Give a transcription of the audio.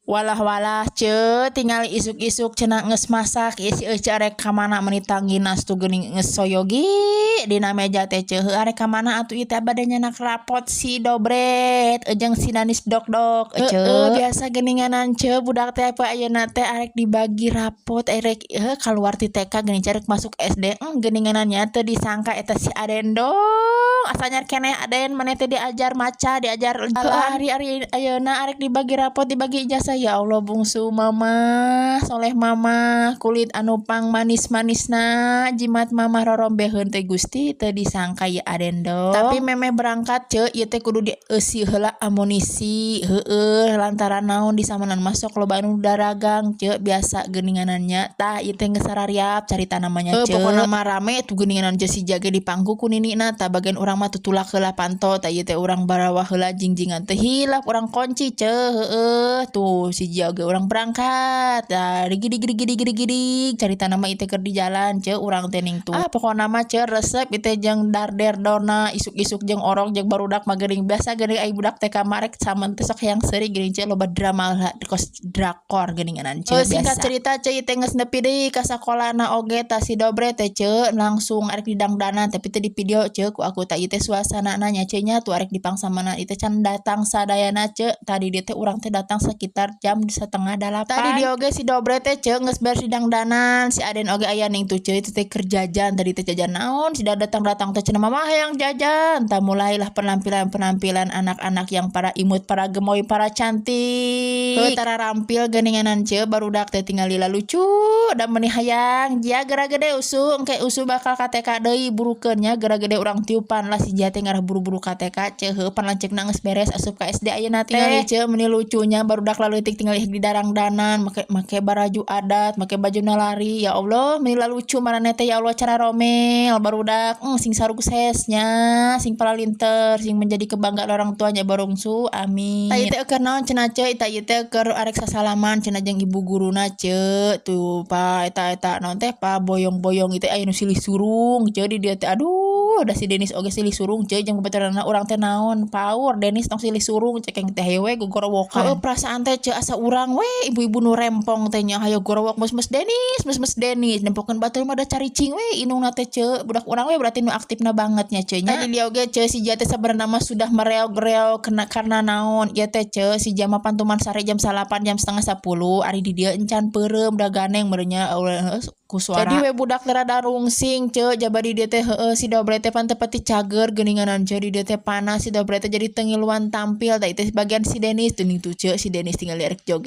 Walah walah, Ce, tinggal isuk-isuk cenah geus masak ieu si Ece arek ka mana meuni tangginas tuh geuning geus soyogi dina meja teh, Ce. Heuh, arek ka mana atuh ieu teh bade nyandak rapot si Dobret jeung si Danis Dok-dok, Ece. Heeh, biasa geuninganan, Ce, budak teh apa ayeuna teh arek dibagi rapot, arek heuh kaluar ti TK geuning arek masuk SD. Geuninganan nya teu disangka eta si Aden dong asa anyar keneh. Aden maneh teh diajar maca, diajar jalan, ari ayeuna arek dibagi rapot, dibagi ijazah. Ya Allah, bungsu mama, soleh mama, kulit anu pang manis-manisna, jimat mama rorombeheun teh Gusti, teu disangka ieu Aden dong. Tapi memeh berangkat, Ce, ieu teh kudu dieusi heula amunisi. Heueuh, lantaran naon, di samanan masuk loba anu daragang, Ce, biasa geuninganan nya. Tah, ieu teh geus sarariap carita namanya, Ce. Pokona mah rame tuh geuninganan, Ce, si jage dipangku ku ninina. Tah, bagian urang mah tutulak heula panto. Tah, ieu teh urang barawah heula jingjingan, teu hilap urang kunci, Ce. Heueuh, tuh si jage urang berangkat. Tah, digi digi digi digi digi carita nama ieu teh keur di jalan, Ce, urang teh ning tuh. Ah, pokona mah, Ce, resep ieu teh jeung darder dona isuk-isuk jeung orok jeung barudak mah geuning biasa geuning ai budak TK marek samen teh sok hayang seuri geuning, Ce, loba drama kos drakor geuninganan, Ce. Biasa singkat cerita, Ce, ieu teh geus nepi deui ka sakolana oge. Tah, si Dobre teh, Ce, langsung arek didangdanan, tapi teu di video, Ce, ku aku. Tah, ieu teh suasanana nya, Ce, nya. Tuh, arek dipangsamana ieu teh can datang sadayana, Ce. Tadi dieu teh urang teh datang sekitar jam 7.30. Tadi dieu oge si Dobre teh, Ce, geus beres didangdanan, si Aden oge aya ning tuh, Ce. Itu teh keur jajan tadi teh. Jajan naon si datang-datang teh cenah, "Mama hayang jajan." Tah, mulailah penampilan-penampilan anak-anak yang para imut, para gemoy, para cantik. Heuh, tara rampil geuninganan, Ce, barudak teh tinggal lila lucu da meuni hayang jia geura gede usu engke usu bakal ka TK deui burukeun nya. Geura gede urang tiupan lah si jia teh ngarah buru-buru ka TK, Ce. Heuh, pan lanceukna geus beres asup ka SD ayeuna teh. Tingali, Ce, meuni lucunya barudak laleutik tinggal di darangdanan make make baraju adat, make baju nalari. Ya Allah, meuni lucu maraneh teh. Ya Allah, cara romel barudak, sing sukses nya, sing palalinter, sing menjadi kebanggaan orang tuanya, barungsu, amin. Tah, ieu teh keur naon cenah, Ce? Tah, ieu teh keur arek sasalaman cenah jeung ibu guruna, Ce. Tuh, pa eta eta naon teh, pa boyong-boyong itu aya nu silih surung, Ce, di dieu teh. Aduh, da si Denis oge silih surung, Ce, jeung babaturanna urang teh. Naon paur Denis tong silih surung cekeng teh, hayo we gogorowokan. Heueuh, perasaan teh, Ce, asa urang we ibu-ibu nu rempong teh nya, hayo gorowok mus-mus Denis, mus-mus Denis, nempokeun batur mah da caricing we indungna teh, Ce. Budak urang we berarti nu aktifna banget nya, Ce, nya. Tadi dia oge, Ce, si Jia teh sabenerna mah sudah mereog-reog kena karena naon ieu teh, Ce, si Jia mah pantuman sare jam 9, jam 9.30, ari di dieu encan peureum da ganeng meureun nya ku suara. Jadi we budak teh rada rungsing, Ce, jaba di dieu teh. Heueuh, si Dobre teh pan teu pati cager geuninganan, Ce. Di dieu teh panas, si Dobre teh jadi teu ngiluan tampil. Tah, itu bagian si Denis tuh ning tuh, Ce, si Denis tinggal arek joget.